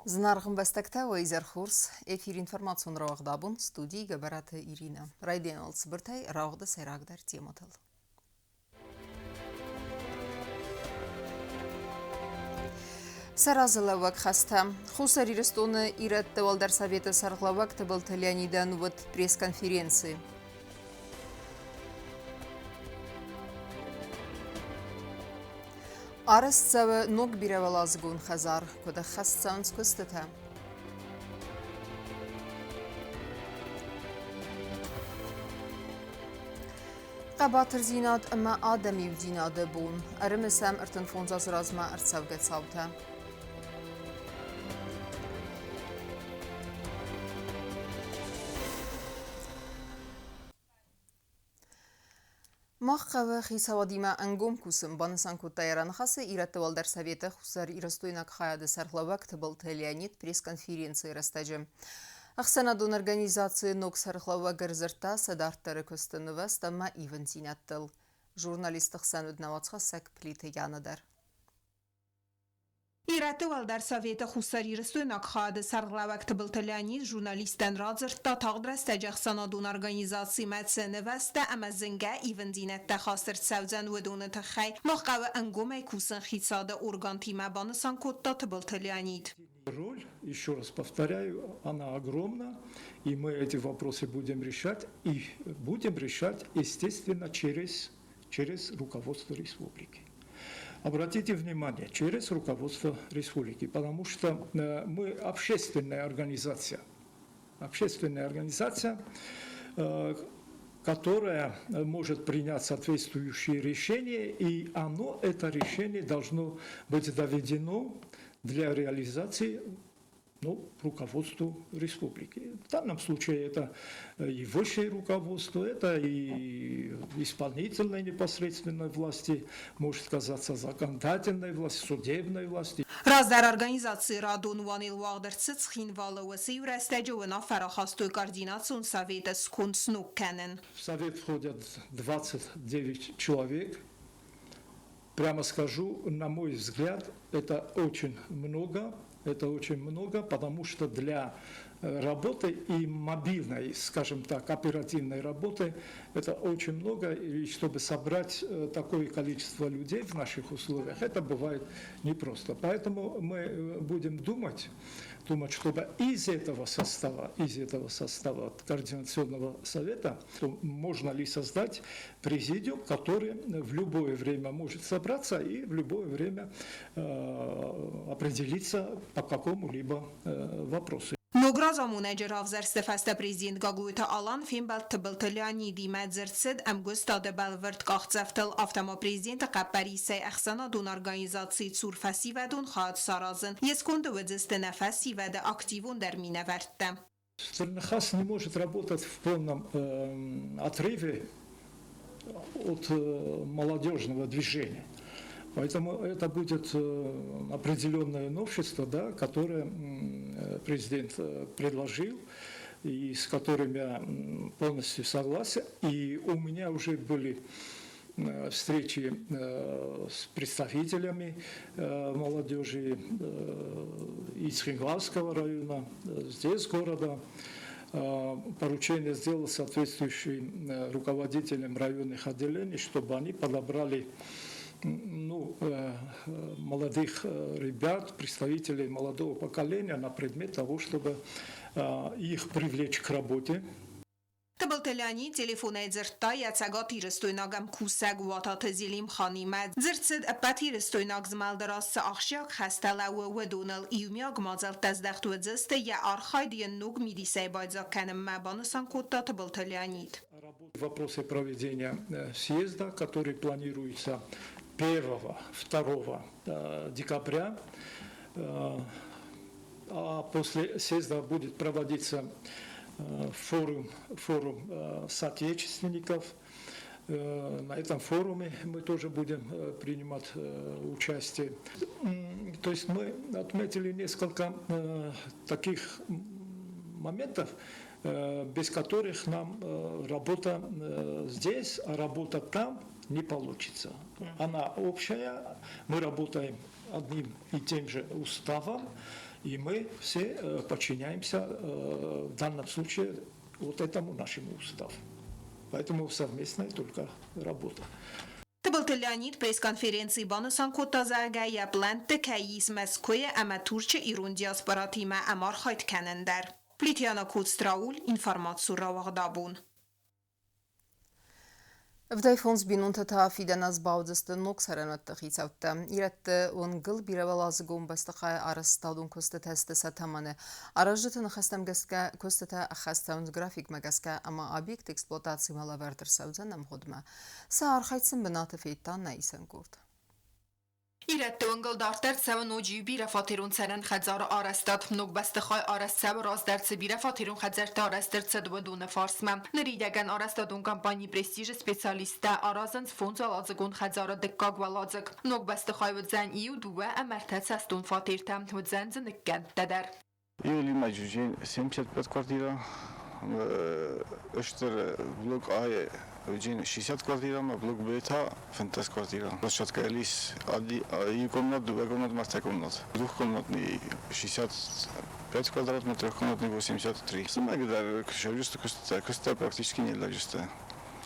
Зынаргъ ӕмбӕстӕгтӕ, уӕ изӕр хорз! Эфир информацион рауагъд абон студийы Гӕбӕраты Иринӕ. Райдианыл цыбыртӕй рауагъды сӕйрагдӕр темӕтыл. Сӕ разылӕууӕг хӕстӕ. Хуссар Ирыстоны ирӕтты уӕлдӕр советы сӕргълӕууӕг Тыбылты Леонидӕн уыд пресс-конференци. Арӕзт цӕуы ног бирӕуӕладзыгон хӕдзар, куыд ӕххӕст цӕуынц куыстытӕ. Хъӕбатырдзинад ӕмӕ адӕмы иудзинады бон. Ӕрымысӕм 35 азы размӕ ӕрцӕугӕ цаутӕ. Мах хъӕуы хицауадимӕ ӕнгом кусын, банысан кодта йӕ раныхасы Ирӕтты уӕлдӕр советы хуссар-ирыстойнаг хайады сӕргълӕууӕг Тыбылты Леонид пресс-конференцийы рӕстӕджы. Ӕхсӕнадон организацийы ног сӕргълӕууӕг ӕрдзырдта сӕ дарддӕры куысты нывӕзт ӕмӕ ивындзинӕдтыл. Журналистты хсӕн уыд нӕ уацхӕссӕг Плиты Яна дӕр. Ирӕтты уӕлдӕр советы хуссарирыстойнаг хайады сӕргълӕууӕг Тыбылты Леонид журналисттӕн радзырдта тагъд рӕстӕджы ӕхсӕнадон организацимӕ цы нывӕзтӕ ӕмӕ зынгӕ ивындзинӕдтӕ хаст ӕрцӕудзӕн, уыдоны тыххӕй. Мах хъӕуы ӕнгомӕй кусын хицауады органтимӕ, банысан кодта Тыбылты Леонид. Роль, еще раз повторяю, она огромна, и мы эти вопросы будем решать, и будем решать, естественно, через руководство республики. Обратите внимание, через руководство республики, потому что мы общественная организация. Общественная организация, которая может принять соответствующие решения, и оно, это решение должно быть доведено для реализации, ну, руководству республики. В данном случае это и высшее руководство, это и исполнительной непосредственной власти, может сказаться законодательной власти, судебной власти. Раздӕр организацийы радон уанел уагъд ӕрцыд Цхинвалы. Уыцы иу рӕстӕджы уынаффӕ рахастой координацион советы сконд сног кӕнын. В совет входят 29 человек. Прямо скажу, на мой взгляд, это очень много. Это очень много, потому что для работы и мобильной, скажем так, оперативной работы это очень много. И чтобы собрать такое количество людей в наших условиях, это бывает непросто. Поэтому мы будем думать, чтобы из этого состава Координационного совета, то можно ли создать президиум, который в любое время может собраться и в любое время определиться по какому-либо вопросу. Ног разамонӕджы равзӕрсты фӕстӕ президент Гаглойты Алан фембӕлд Тыбылты Леонидимӕ. Дзырд цыд ӕмгуыстады бӕлвырд къахдзӕфтыл, афтӕ ма президенты хъӕппӕрисӕй ӕхсӕнадон организацийы цур фӕсивӕдон хайад саразын. Йе сконды уыдзысты нӕ фӕсивӕды активондӕр минӕвӕрттӕ. Стыр Ныхас не может работать в полном отрыве от молодежного движения. Поэтому это будет определенное новшество, да, которое президент предложил и с которым я полностью согласен. И у меня уже были встречи с представителями молодежи из Цхинвальского района, здесь города. Поручение сделал соответствующим руководителям районных отделений, чтобы они подобрали, ну, молодых ребят, представителей молодого поколения на предмет того, чтобы их привлечь к работе. Тыбылты Леонид телефонӕй дзырдта йӕ цӕгатирыстойнаг ӕмкусӕг Уататы Зелимханимӕ. Дзырд цыд, ӕппӕтирыстойнаг змӕлды раз цы ахсджиаг хӕстӕ лӕууы, уыдоныл. Иумиаг мадзӕлттӕ здӕхт уыдзысты йӕ архайд йын ног мидисӕй байдзаг кӕнынмӕ, банысан кодта Тыбылты Леонид. Вопросы проведения съезда, который планируется 1-2 декабря, а после съезда будет проводиться форум соотечественников. На этом форуме мы тоже будем принимать участие. То есть мы отметили несколько таких моментов, без которых нам работа здесь, а работа там не получится. Она общая, мы работаем одним и тем же уставом. И мы все подчиняемся в данном случае вот этому нашему уставу. Поэтому совместная только работа. Тыбылты Леонид пресс-конференцийы банысан кодта, зӕгъгӕ, йӕ плӕнтты кӕй ис Мӕскуыйы ӕмӕ Турчы ирон диаспоратимӕ ӕмархайд кӕнын дӕр. Плиты Яна Коцты Рауль, информацион рауагъд Абон. 75 бинонтӕ та фидӕн аз бауыдзысты ног цӕрӕнуӕтты хицӕуттӕ. Ирӕтты уынгыл бирӕуӕладзыгон бӕстыхайы арӕзтадон куыстытӕ сты сӕ тӕмӕны. Аразджыты ныхӕстӕм гӕсгӕ, куыстытӕ ӕххӕст цӕуынц графикмӕ гӕсгӕ ӕмӕ объект эксплуатацимӕ лӕвӕрд ӕрцӕудзӕн ӕмгъуыдмӕ. Сӕ архайд сын бынаты федта нӕ исӕн къорд. Ирӕтты уынгыл дарддӕр цӕуы ноджы иу бирӕфатерон цӕрӕн хӕдзары арӕзтад. Ног бӕстыхай арӕзт цӕуы раздӕр цы бирӕфатерон хӕдзӕрттӕ арӕзт ӕрцыд, уыдоны фарсмӕ. Ныридӕгӕн арӕзтадон компани «Престиж»-ы специалисттӕ аразынц фондзуӕладзыгон хӕдзары дыккаг уӕладзыг. Ног бӕстыхай уыдзӕн иу, дыууӕ ӕмӕ ӕртӕ цӕстон фатертӕ, уыдзӕн дзы ныккӕндтӕ дӕр. Июли 75 квартира, стыр блок А 60 квартира, блок Б та 15 квартира. Площадка Элис иу комнат, дыууӕ комнат, ӕртӕ комнат. Двухкомнатный 65 квадрат, трехкомнатный 83. Зымӕг дӕр сӕвджысты куыстытӕ, куыстытӕ практически не лӕджысты.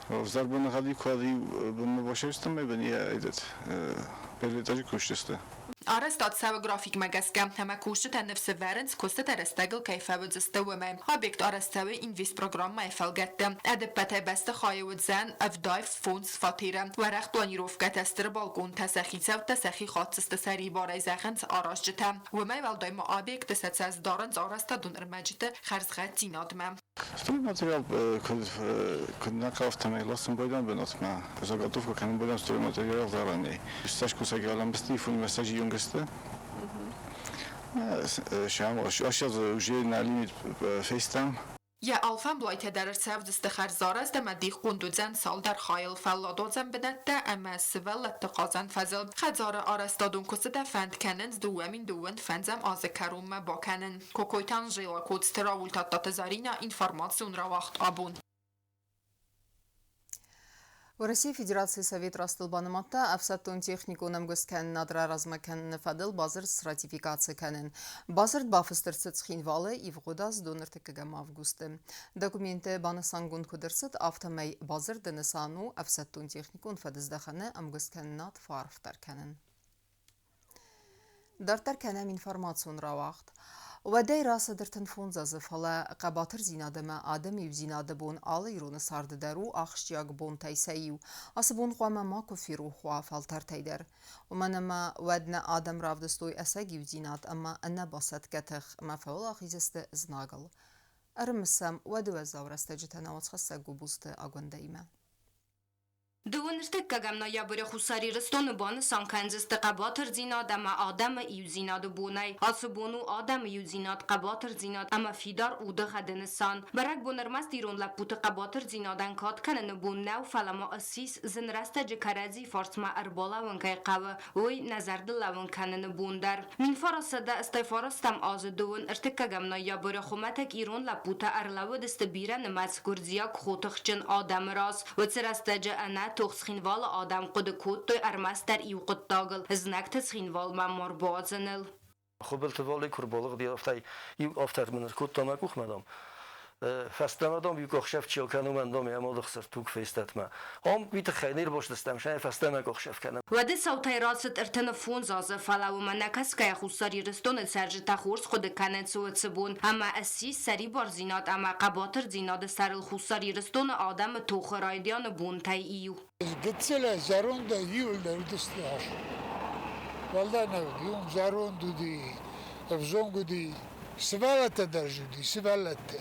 Ӕвзӕр боныгъӕд куы бынмӕ басӕвджыстӕм, бын йӕ этот первый этажы кусджысты. Арӕзтад цӕуы графикмӕ гӕсгӕ, ӕмӕ кусджытӕ ныфс ӕвӕрынц, куыстытӕ рӕстӕгыл кӕй фӕуыдзысты, уымӕй. Объект арӕзт цӕуы инвестпрограммӕйы фӕлгӕтты. Ӕдӕппӕтӕй бӕстыхайы уыдзӕн 75 фатеры. Уӕрӕх планировкӕтӕ, стыр балкъонтӕ, сӕ хицӕуттӕ сӕхи хатдзысты сӕрибарӕй, зӕгъынц аразджытӕ. Уымӕй уӕлдай ма объекты сӕ цӕст дарынц арӕзтадон ӕрмӕджыты хӕрзгъӕддзинадмӕ. Стройматериал куыд нӕ хъавтам, ласын байдан бынатмӕ. Заготовка кӕнын байдан стройматериал заранее. Стӕй кусӕг ӕлӕмбысты ифонимӕ юнгысты. Сейчас уже на лимит фестӕм. Йӕ алфӕмблайтӕ дӕр ӕрцӕудзысты хӕрзарӕзт ӕмӕ дихгонд уыдзӕн цалдӕр хайыл фӕлладуадзӕн бынӕттӕ ӕмӕ сывӕллӕтты хъазӕн фӕзыл. Хӕдзары арӕзтадон куыстытӕ фӕнд кӕнынц 2025 азы кӕронмӕ бакӕнын. Кокойты Анжела, Коцты Рауль, Тадтаты Заринӕ, информацион рауагъд Абон. Уӕрӕсейы Федерацийы Совет растыл банымадта ӕфсӕддон-техникон ӕмгуысткӕнынад раразмӕ кӕныны фӕдыл бадзырд сратификаци кӕнын. Бадзырд бафыст ӕрцыд Цхинвалы ивгъуыд аз 25 августы. Документы банысангонд куыд ӕрцыд, афтӕмӕй бадзырды нысан у ӕфсӕддон-техникон фӕдыздӕхӕны ӕмгуысткӕнынад фӕарфдӕр кӕнын. Дарддӕр кӕнӕм информацион рауагъд. Уӕдӕй рацыд 35 азы, фӕлӕ хъӕбатырдзинад ӕмӕ адӕмы иудзинады бон алы ироны царды дӕр у ахсджиаг бонтӕй сӕ иу. Ацы бон хъуамӕ макуы ферох уа фӕлтӕртӕй дӕр. Уымӕн ӕмӕ уӕд нӕ адӕм равдыстой ӕцӕг иудзинад ӕмӕ ӕнӕбасӕтгӕ тых ӕмӕ фӕуӕлахиз сты знагыл. Ӕрымысӕм уӕды уӕззау рӕстӕджытӕ нӕ уацхӕссӕг Губулты Агуындӕимӕ. 29 ноябры Хуссар Ирыстоны банысан кӕндзысты хъӕбатырдзинад ӕмӕ адӕмы иудзинады бонӕй. Ацы бон у адӕмы иудзинад, хъӕбатырдзинад ӕмӕ фидар удыгъӕды нысан. Бӕрӕгбон ӕрмӕст ирон лӕппуты хъӕбатырдзинадӕн кад кӕныны бон нӕу, фӕлӕ ма ссис зын рӕстӕджы кӕрӕдзи фарсмӕ ӕрбалӕууын кӕй хъӕуы, уый нӕ зӕрдыл лӕууын кӕныны бон дӕр. 1989 азы 29 ноябры хуымӕтӕг ирон лӕппутӕ ӕрлӕууыдысты бирӕнымӕц гуырдзиаг хотыхджын адӕмы раз. Уыцы рӕстӕджы ӕнӕ тох Цхинвалы адӕм хъуыды кодтой ӕрмӕстдӕр иу хъуыддагыл – знӕгты Цхинвалмӕ ма рбауадзыныл. Хуыбылты Валик куы рбалыгъди, афтӕ иу афтӕ мын ӕркодта мӕ къухмӕ, дам. Фӕстӕмӕ, дам, иу къухсӕф чи акӕны, уымӕн, дам, йӕ мады хсыр туг фестӕтмӕ. Ам уый тыххӕй не рбастыстӕм, сӕ фӕстӕмӕ къухсӕф кӕнӕм. Уӕды цаутӕй рацыд 35 азы, фӕлӕ уымӕ нӕ кӕсгӕйӕ Хуссар Ирыстоны цӕрджытӕ хорз хъуыды кӕнынц уыцы бон ӕмӕ ссис сӕрибардзинад ӕмӕ хъӕбатырдзинады сӕрыл Хуссар Ирыстоны адӕмы тохы райдианы бонтӕй иу. Гыццылӕй зӕрондӕй иуылдӕр уыдысты ас. Уӕлдай нӕ уыди, уым зӕронд уыди, ӕвзонг уыди, сывӕллӕттӕ дӕр уыди, сывӕллӕттӕ.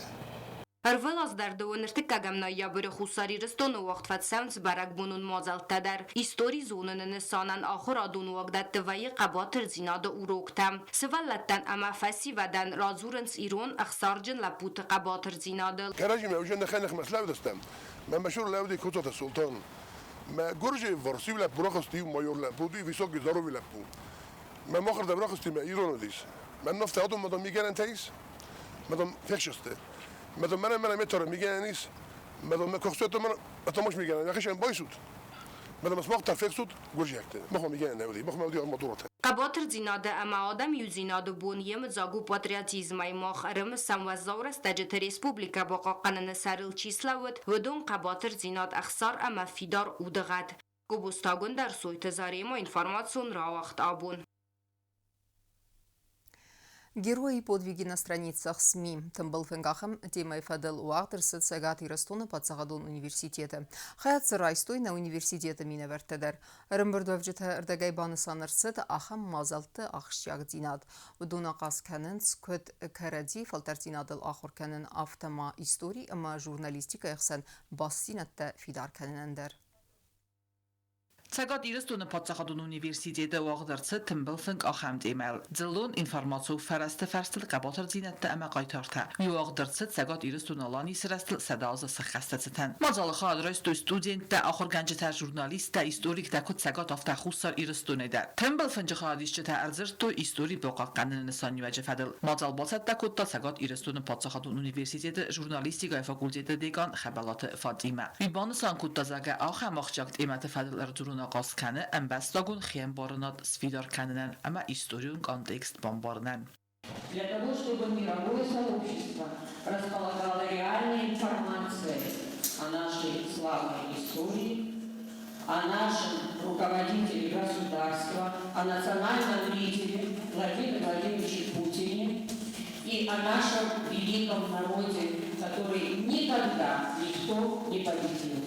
Ӕрвылаз дӕр 29 ноябры Хуссар Ирыстоны уагъд фӕцӕуынц бӕрӕгбонон мадзӕлттӕ дӕр. Истори зоныны нысанӕн ахуырадон уагдӕтты вӕййы хъӕбатырдзинады уроктӕ. Сывӕллӕттӕн ӕмӕ фӕсивӕдӕн радзурынц ирон ӕхсарджын лӕппуты хъӕбатырдзинадыл. Кӕрӕдзимӕ уже ныхӕй-ныхмӕ слӕудыстӕм. Мӕ машур лӕуди Куцаты Султан. Мӕ гуырджы варсив лӕппу рахызти майор лӕппу, уыди высокий здоровый лӕппу. Мӕ махырдӕм рахызти мӕ ирон уыдис. Мӕ ныфтӕ адон мадам мигӕнӕнтӕ ис, мадам фехсысты. Мадам мӕнӕ мӕнӕ меторы мигӕнӕн ис, мадам мӕ куыхцӕттӕ мӕ атомаш мигӕнӕн, нӕхицӕн байсут. Мадам смахта фехсут гуырджиӕгты. Махмӕ мигӕнӕн нӕ уыди, махмӕ уыди арматурӕтӕ. Хъӕбатырдзинады ӕмӕ адӕмы иудзинады бон йемыдзаг у патриотизмӕй. Мах ӕрымысӕм уӕззау рӕстӕджыты республикӕ бахъахъхъӕныны сӕрыл чи слӕууыд, уыдон хъӕбатырдзинад, ӕхсар ӕмӕ фидар удыгъӕд. Гобозтагонд Ӕрсойты Зарема информацион рауагъд абон. Герои подвиги на страницах СМИ. Тымбыл фынгахӕм темӕйы фӕдыл уагъд ӕрцыд Цӕгат Ирыстоны паддзахадон университеты. Хайад дзы райстой нӕ университеты минӕвӕрттӕ дӕр. Ӕрӕмбырдуӕвджытӕ ӕрдӕгӕй банысан ӕрцыд ахӕм мадзӕлтты ахсджиагдзинад. Уыдон ахъаз кӕнынц куыд кӕрӕдзи фӕлтӕрддзинадыл ахуыр кӕнын, афтӕ ма истори ӕмӕ журналистикӕйы хсӕн бастдзинӕдтӕ фидар кӕнынӕн дӕр. Цӕгат Ирыстоны паддзахадон университеты уагъд ӕрцыд тымбыл фынг ахӕм темӕйыл: Дзыллон информацион фӕрӕзты фӕрстыл хъӕбатырдзинӕдтӕ ӕмӕ хъайтартӕ. Уый уагъд ӕрцыд Цӕгат Ирыстон-Аланийы сырӕзтыл 100 азы сыххӕсты цытӕн. Мадзалы хайад райстой студенттӕ, ахуыргӕнджытӕ, журналисттӕ, историктӕ куыд Цӕгат, афтӕ Хуссар Ирыстонӕй дӕр. Тымбыл фынджы хайадисджытӕ ӕрдзырдтой истори бахъахъхъӕныны нысаниуӕджы фӕдыл. Мадзал бацӕттӕ кодта Цӕгат Ирыстоны паддзахадон университеты журналистикӕйы факультеты декан Хӕбӕлаты Фатимӕ. Уый банысан кодта, зӕгъгӕ, ахӕм ахсджиаг темӕты фӕдыл ӕрдзурын ахъаз кӕны ӕмбӕстагон хиӕмбарынад сфидар кӕнынӕн ӕмӕ историон контекст бамбарынӕн. Для того, чтобы мировое сообщество располагало реальной информацией о нашей славной истории, о нашем руководителе государства, о национальном лидере Владимире Владимировиче Путине и о нашем великом народе, который никогда никто не победил.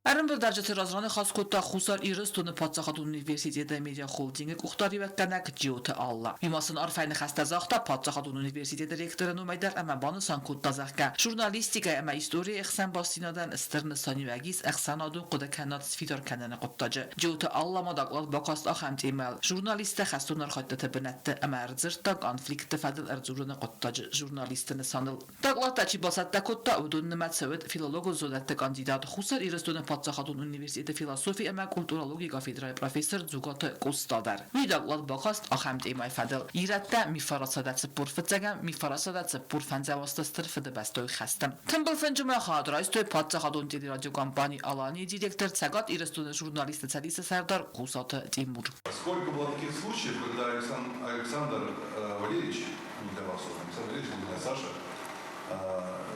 Ӕрӕмбырдуӕвджыты раз раныхас кодта Хуссар Ирыстоны паддзахадон университеты медиахолдингы къухдариуӕггӕнӕг Джиоты Алла. Уый ма сын арфӕйы ныхӕстӕ загъта паддзахадон университеты ректоры номӕй дӕр ӕмӕ банысан кодта, зӕгъгӕ, журналистикӕ ӕмӕ историйы ӕхсӕн бастдзинадӕн стыр нысаниуӕг ис ӕхсӕнадон хъуыдыкӕнынад сфидар кӕныны хъуыддаджы. Джиоты Алла ма доклад бакаст ахӕм темӕйыл: Журналисттӕ хӕстон архайдтыты бынӕтты ӕмӕ ӕрдзырдта конфликтты фӕдыл ӕрдзурыны хъуыддаджы журналистты нысаныл. Докладтӕ чи бацӕттӕ кодта, уыдон нымӕц цӕуӕд филологон зонӕдты кандидат, Хуссар Ирыстоны паддзахадон университеты философи ӕмӕ культурологийы кафедрӕйы профессор Дзугаты Къоста дӕр. Уый доклад бакаст ахӕм темӕйы фӕдыл: Ирӕттӕ мифарасадӕ 45-ӕм, мифарасадӕ 45 азты Стыр Фыдыбӕстӕйы хӕсты. Тымбыл фынджы хайад райстой паддзахадон телерадиокомпани «Алани» директор, Цӕгат Ирыстоны журналистты цӕдисы сӕрдар Хъусаты Тимур. Сколько было таких случаев, когда Александр Валерьевич, ну для вас он Александр Валерьевич, для меня Саша,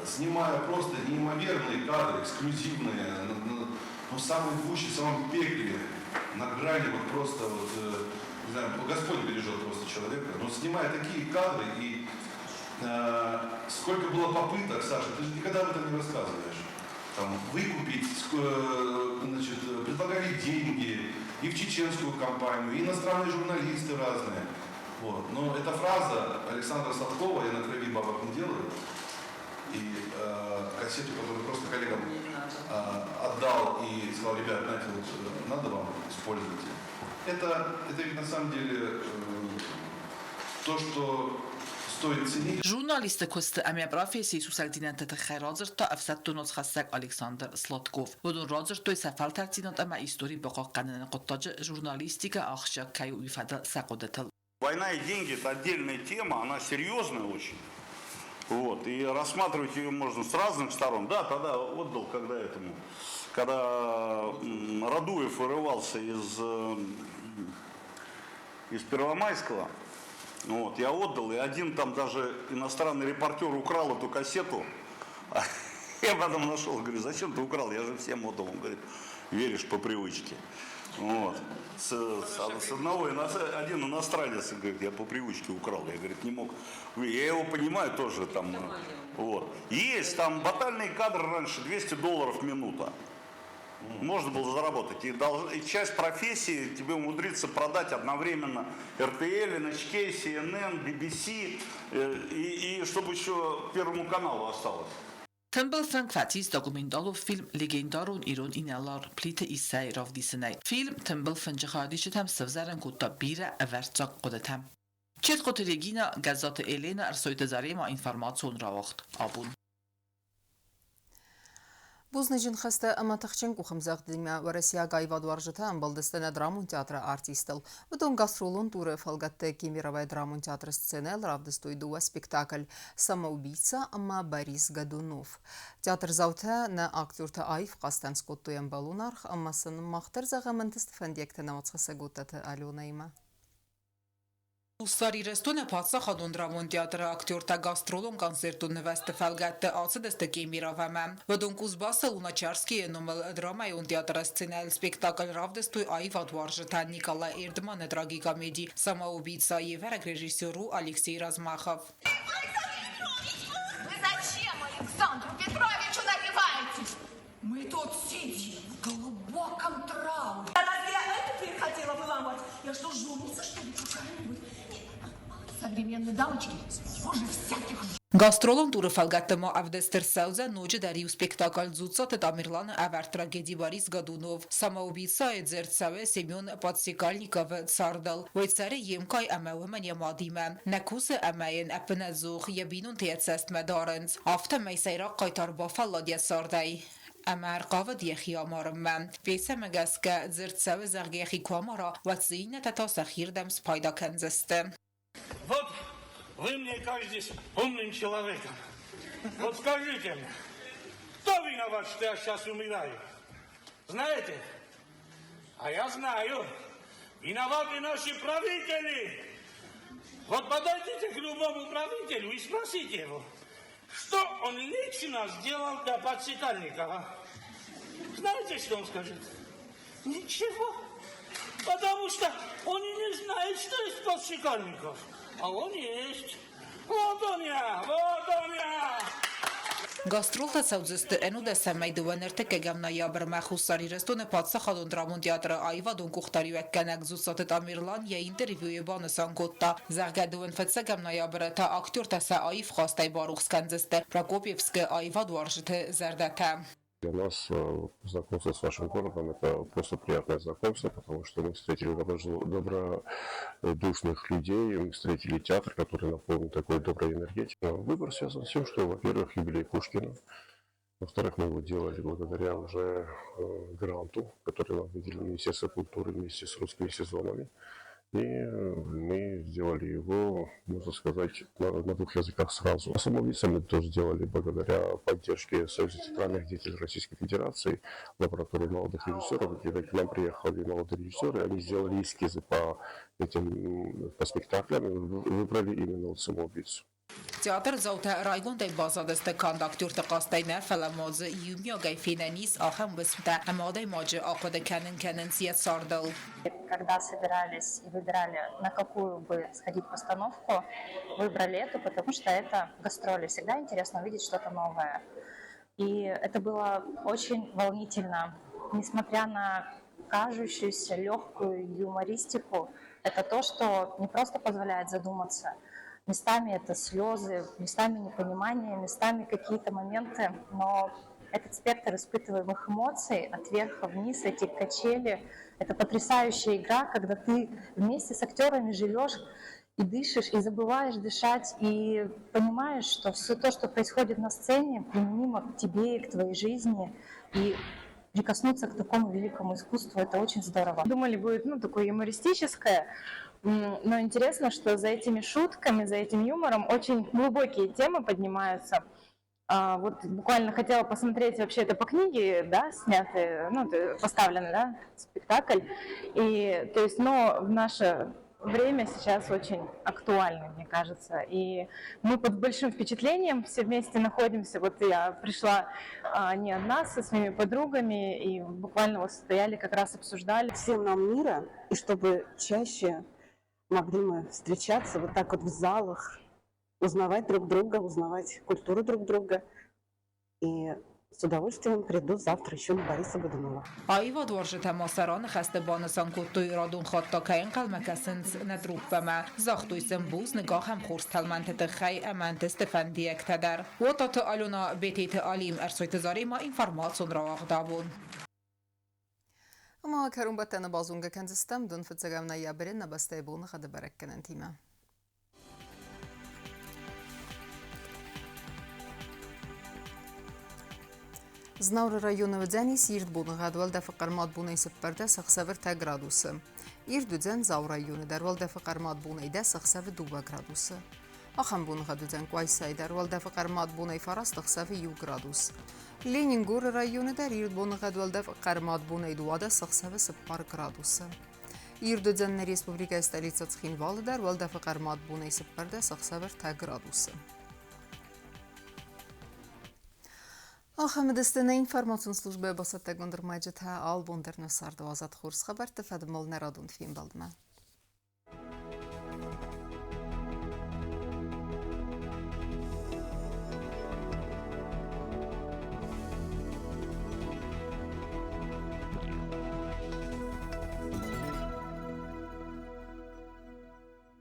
снимая просто неимоверные кадры, эксклюзивные, ну, самые гуще, в самом пекле, на грани вот просто вот, не знаю, Господь бережет просто человека, но снимая такие кадры и сколько было попыток, Саша, ты же никогда об этом не рассказываешь, там, выкупить, значит, предлагали деньги и в чеченскую кампанию, и иностранные журналисты разные. Вот. Но эта фраза Александра Сладкова «Я на крови бабок не делаю», и кассету, которую просто коллегам отдал и сказал: ребят, знаете, вот, надо вам, используйте. Это ведь на самом деле то, что стоит ценить. Журналисты куысты ӕмӕ профессийы сусӕгдзинӕдты тыххӕй радзырдта ӕфсӕддон уацхӕссӕг Александр Сладков. Уыдон радзырдтой сӕ фӕлтӕрддзинад ӕмӕ истори бахъахъхъӕныны хъуыддаджы журналистикӕ ахсджиаг кӕй у, уый фӕдыл сӕ хъуыдытыл. Война и деньги – это отдельная тема, она серьезная очень. Вот, и рассматривать ее можно с разных сторон. Да, тогда отдал, когда этому, когда Радуев вырывался из Первомайского, вот, я отдал, и один там даже иностранный репортер украл эту кассету. Я потом нашел, говорю: зачем ты украл, я же всем отдал. Он говорит: веришь по привычке. Вот. С одного, один иностранец говорит: я по привычке украл. Я, говорит, не мог. Я его понимаю тоже там. Вот. Есть там батальные кадры раньше, $200 минута. Можно было заработать. И часть профессии тебе умудриться продать одновременно RTL, NHK, CNN, BBC, и чтобы еще Первому каналу осталось. Тымбыл фынг фӕцис документалон фильм легендарон ирон инӕлар Плиты Иссӕйы равдисынӕй. Фильм тымбыл фынджы хайадисджытӕм сӕвзӕрын кодта бирӕ ӕвӕрццаг хъуыдытӕ. Четхъуты Регина, Гӕззаты Елена, Ӕрсойты Зарема, информацион рауагъд абон. Бузныджы ныхӕстӕ ӕмӕ тыхджын къухӕмдзӕгъдимӕ уӕрӕсейаг аивадуарзджытӕ ӕмбӕлдысты нӕ драмон театры артисттыл. Уыдон гастролон туры фӕлгӕтты Кемеровойы драмон театры сценӕйыл равдыстой дыууӕ спектакль: «Самоубийца» ӕмӕ «Борис Годунов». Театрдзаутӕ нӕ актерты аив хъазтӕн скодтой ӕмбӕлон аргъ ӕмӕ сын мах дӕр зӕгъӕм ӕнтысты фӕндиӕгтӕ нӕ уацхӕссӕг Оттаты Аленӕимӕ. Хуссар Ирыстоны паддзахадон драмон театры актертӕ гастролон концертон нывӕзты фӕлгӕтты ацыдысты Кемеровомӕ. Уыдон Кузбассы Луначарскийы номыл драмӕйон театры сценӕйыл спектакль равдыстой аивадуарзджытӕ Николай Эрдманы трагикомеди «Самоубийца» йе вӕрӕг режиссер у Алексей Размахов. Вы зачем Александру Петровичу наливаетесь? Мы тут сидим в глубоком трауре. А разве я это хотела выламывать? Я что, жумница, что ли, какая-нибудь? Современные дамочки тоже всяких. Гастролон туры фӕлгӕтты ма ӕвдыст ӕрцӕудзӕн ноджыдӕр иу спектакль Дзуццаты Тамерланы ӕвӕрд трагеди Борис Годунов. Самоубийцайы дзырд цӕуы Семен Подсекальниковы цардыл. Уый цӕры йе мкъай ӕмӕ уымӕн йӕ мадимӕ. Нӕ кусы ӕмӕ йын ӕппынӕдзух йӕ бинонты йӕ цӕстмӕ дарынц. Афтӕмӕй сӕйраг хъайтар бафӕллад йӕ цардӕй ӕмӕ ӕрхъавыд йӕхи амарынмӕ. Пьесӕмӕ гӕсгӕ дзырд цӕуы, зӕгъгӕ, йӕхи куы амара, уӕд дзы иннӕтӕ та сӕхирдӕм спайда кӕндзысты. Вот вы мне кажетесь умным человеком. Вот скажите мне, кто виноват, что я сейчас умираю? Знаете? А я знаю. Виноваты наши правители. Вот подойдите к любому правителю и спросите его, что он лично сделал для Подсекальникова. Знаете, что он скажет? Ничего. Потому что он и не знает, что есть Подсекальников. А он есть. Вот он я, вот он я. Гастролтӕ цӕудзысты ӕнудӕсӕмӕй дыууӕ ӕртыккӕгӕм ноябрмӕ Хуссар Ирыстоны паддзахадон драмон театры аивадон къухдариуӕггӕнӕг Дзуццаты Тамерлан йӕ интервьюйы банысан кодта, зӕгъгӕ, дыууын фыццӕгӕм ноябры та актертӕ сӕ аив хастӕй барухс кӕндзысты Прокопьевскы аивадуарзджыты зӕрдӕтӕ. Для нас знакомство с вашим городом – это просто приятное знакомство, потому что мы встретили добродушных людей, мы встретили театр, который наполнен такой доброй энергетикой. Выбор связан с тем, что, во-первых, юбилей Пушкина, во-вторых, мы его делали благодаря уже гранту, который нам выделил Министерство культуры вместе с русскими сезонами. И мы сделали его, можно сказать, на двух языках сразу. А самоубийца мы тоже сделали благодаря поддержке Союза театральных деятелей Российской Федерации, лаборатории молодых режиссеров, где к нам приехали молодые режиссеры, они сделали эскизы по этим по спектаклям и выбрали именно вот самоубийцу. Театрдзаутӕ райгондӕй баззадысты канд актерты хъазтӕй нӕ, фӕлӕ ма дзы иумиагӕй фенӕн ис ахӕм уысмтӕ ӕмӕ адӕймаджы ахъуыды кӕнын кӕнынц йӕ цардыл. Когда собирались и выбирали, на какую бы сходить постановку, выбрали эту, потому что это гастроли. Всегда интересно увидеть что-то новое. И это было очень волнительно. Несмотря на кажущуюся легкую юмористику, это то, что не просто позволяет задуматься – Местами это слезы, местами непонимание, местами какие-то моменты, но этот спектр испытываемых эмоций от верха вниз, эти качели, это потрясающая игра, когда ты вместе с актерами живешь и дышишь, и забываешь дышать, и понимаешь, что все то, что происходит на сцене, применимо к тебе и к твоей жизни. И прикоснуться к такому великому искусству, это очень здорово. Думали, будет, ну, такое юмористическое, но интересно, что за этими шутками, за этим юмором очень глубокие темы поднимаются. Вот буквально хотела посмотреть вообще это по книге, да, сняты, ну, поставленный, да, спектакль. И, то есть, но в наше время сейчас очень актуальный, мне кажется. И мы под большим впечатлением все вместе находимся. Вот я пришла не одна, со своими подругами, и буквально вот стояли, как раз обсуждали. Всем нам мира, и чтобы чаще могли мы встречаться вот так вот в залах, узнавать друг друга, узнавать культуру друг друга. И с удовольствием приду завтра еще на Бориса Годунова. Аивадуарзджытӕ ма сӕ раныхӕсты банысан кодтой, радон хатт та кӕй ӕнхъӕлмӕ кӕсынц нӕ труппӕмӕ. Загътой сын бузныг ахӕм хорз тӕлмӕнты тыххӕй ӕмӕ ӕнтысты фӕндиӕгтӕ дӕр. Уататы Алена, Бететы Алим, Ӕрсойты Заремӕ информацион рауагъд абон. Ӕмӕ кӕронбӕттӕны базонгӕ кӕндзыстӕм дын фыццӕгӕм ноябры нӕ бӕстӕйы боныгъӕды бӕрӕггӕнӕнтимӕ. Знауыры районы уыдзӕнис ирд боныгъӕд уӕлдӕфы хъӕрмад бонӕй цыппӕрдӕс ӕхсӕвы ӕртӕ градусы. Ирд уыдзӕн Дзауы районы дӕр уӕлдӕфы хъӕрмад бонӕй дӕс ӕхсӕвы дыууӕ градусы. Ахӕм боныгъӕд уыдзӕн Къуайсайы дӕр уӕлдӕфы хъӕрмад бонӕй фараст ӕхсӕвы иу градус. Ленингоры районы дӕр ирд боныгъӕд уӕлдӕф хъӕрмад бонӕй 12 ӕхсӕвы цыппар градусы. Ирд уыдзӕн нӕ республикӕйы столицӕ Цхинвалы дӕр, уӕлдӕфы хъӕрмад бонӕй 14 ӕхсӕвӕртӕ градусы. Ахӕм уыдысты нӕ информацион службӕйы бацӕттӕгонд ӕрмӕджытӕ. Албон дӕр нӕ царды уадзӕд хорз хабӕртты фӕдыл нӕ радон фембӕлдмӕ.